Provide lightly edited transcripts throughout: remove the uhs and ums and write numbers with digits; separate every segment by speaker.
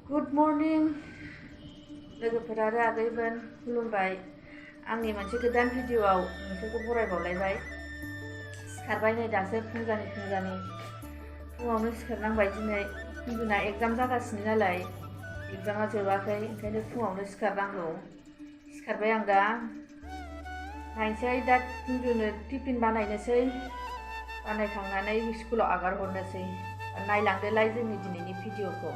Speaker 1: Good morning लोगोफोर आरो आगैमोन खुलुमबाय आंनि मोनसे गोदान भिडिअआव नोंसोरखौ बरायबावलायबाय सिखारबाय नै दासो फुंजानि फुङावनो सिखारनांबाय दिनै कुन्जुना एग्जाम जागासिनो नालाय एग्जामा जोबाखै ओंखायनो फुङावनो सिखारनांगौ सिखारबाय आं दा नायनोसै दा कुन्जुनो टिफिन बानायनोसै बानायखांनानै स्कुलाव आगार हरनोसै नायलांदोलाय जोंनि दिनैनि भिडिअखौ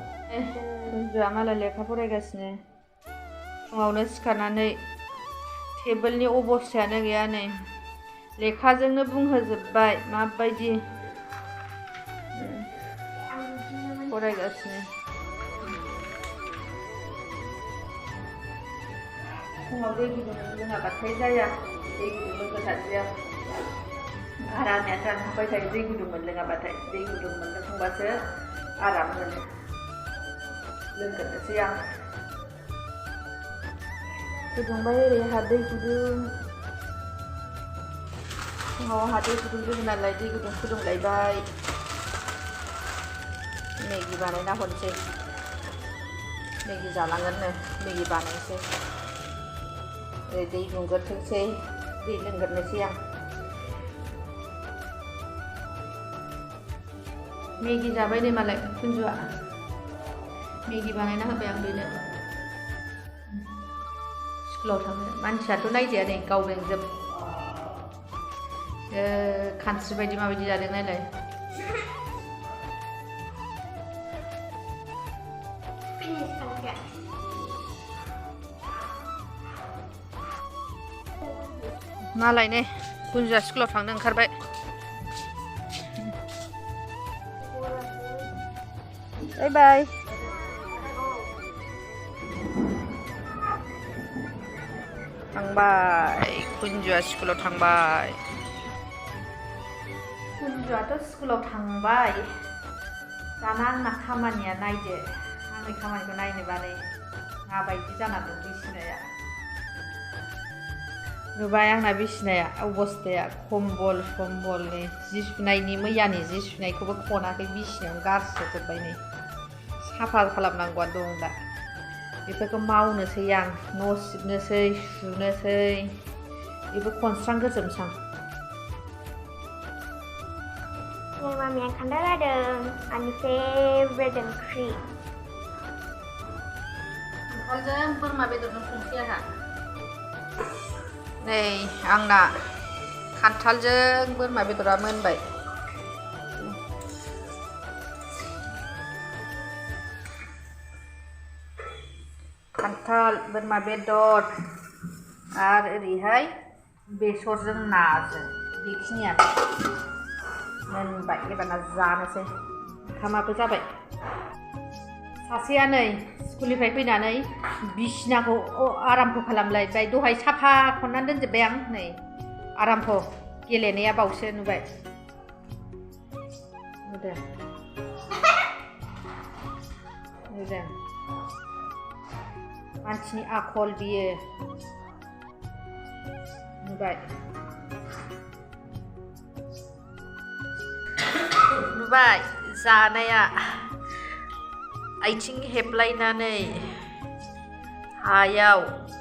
Speaker 1: कुन्जुआ मालाय लेखा फरायगासिनो फुङावनो सिखारनानै टेबोलनि अबस्थायानो गैया नै लेखाजोंनो बुंहोजोबबाय माबायदि फरायगासिनो फुङाव दै गुदुं लोङाबाथाय जाया दै गुदुं लोंहोथारसै आं आरामानो जानो थांबाय थायो दै गुदुं मोनलोङाबाथाय दै गुदुं मोनलोंखांबासो आराम मोनो लोंग्रोनोसै आं फुदुंबाय ओरै आंहा दै गुदुं फुङाव आंहा दै गुदुं लोङो नालाय दै गुदुं फुदुंलायबाय मेगि बानायना हरनोसै मेगि जालांगोननो मेगि बानायनोसै ओरै दै दुंग्रोथोंसै दै लोंग्रोनोसै आं मेगि जाबाय नै मालाय कुन्जुआ मेगि बानायना होबाय आं बेनो स्कुलाव थांनो मानसियाथ' नायजाया नै गावबेंजोब खानस्रि बायदि माबायदि जादों नायलाय मालाय नै कुन्जुआ स्कुलाव थांनो ओंखारबाय बाय बाय थांबाय कुन्जुआ स्कुलाव थांबाय कुन्जुआथ' स्कुलाव थांबाय दाना आंना खामानिया नायदो आंनि खामानिखौ नायनो बानै माबायदि जाना दं बिसिनाया नुबाय आंना बिसिनाया अबस्थाया खम्बल नै जि सुनायनि मैयानि जि सुनायखौबो खनाखै बिसिनायावनो गारसोजोब्बाय नै साफा खालामनांगौआ दं दा बेफोरखौ मावनोसै आं न' सिबनोसै सुनोसै बेबो खनस्रांग्रोजोबनोसै आं
Speaker 2: मामिया खान्थाल हादों आंनि फेभरेट ओंख्रि
Speaker 1: खान्थालजों बोरमा बेदरजों संसै आंहा नै आंना खान्थालजों बोरमा बेदरा मोनबाय खान्थाल बोरमा बेदर आरो ओरैहाय बेसरजों नाजों बेखिनियानो मोनबाय एबारना जानोसै ओंखामाबो जाबाय सासेया नै स्कुलनिफ्राय फैनानै बिसिनाखौ आरामखौ खालामलायबाय दहाय साफा खननानै दोनजोब्बाय आं नै आरामखौ गेलेनाया बावसो नुबाय नुदों मानसिनि आखल बियो नुबाय जानाया आथिं हेबलायनानै हायाव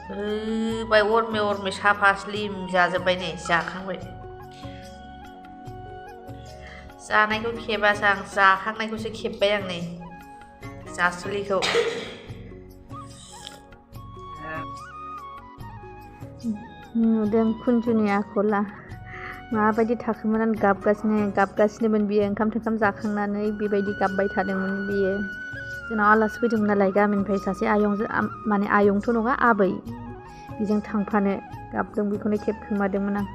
Speaker 1: होबाय अरमे साफा स्लिम जाजोब्बाय नै जाखांबाय जानायखौ खेबासो आं जाखांनायखौसो खेब्बाय आं नै जासुलिखौ नुदों कुन्जुनि आखला माबायदि थाखोमोन गाबगासिनोमोन बियो ओंखाम थोंखाम जाखांनानै बेबायदि गाबबाय थादोंमोन बियो जोंनाव आलासि फैदोंमोन नालाय गामिनिफ्राय सासे आयंजों माने आयंथ' नङा आबै बेजों थांफानो गाबदों बेखौनो खेबखोमादोंमोन आं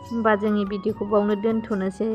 Speaker 1: होमबा जोंनि भिडिअखौ बावनो दोनथ'नोसै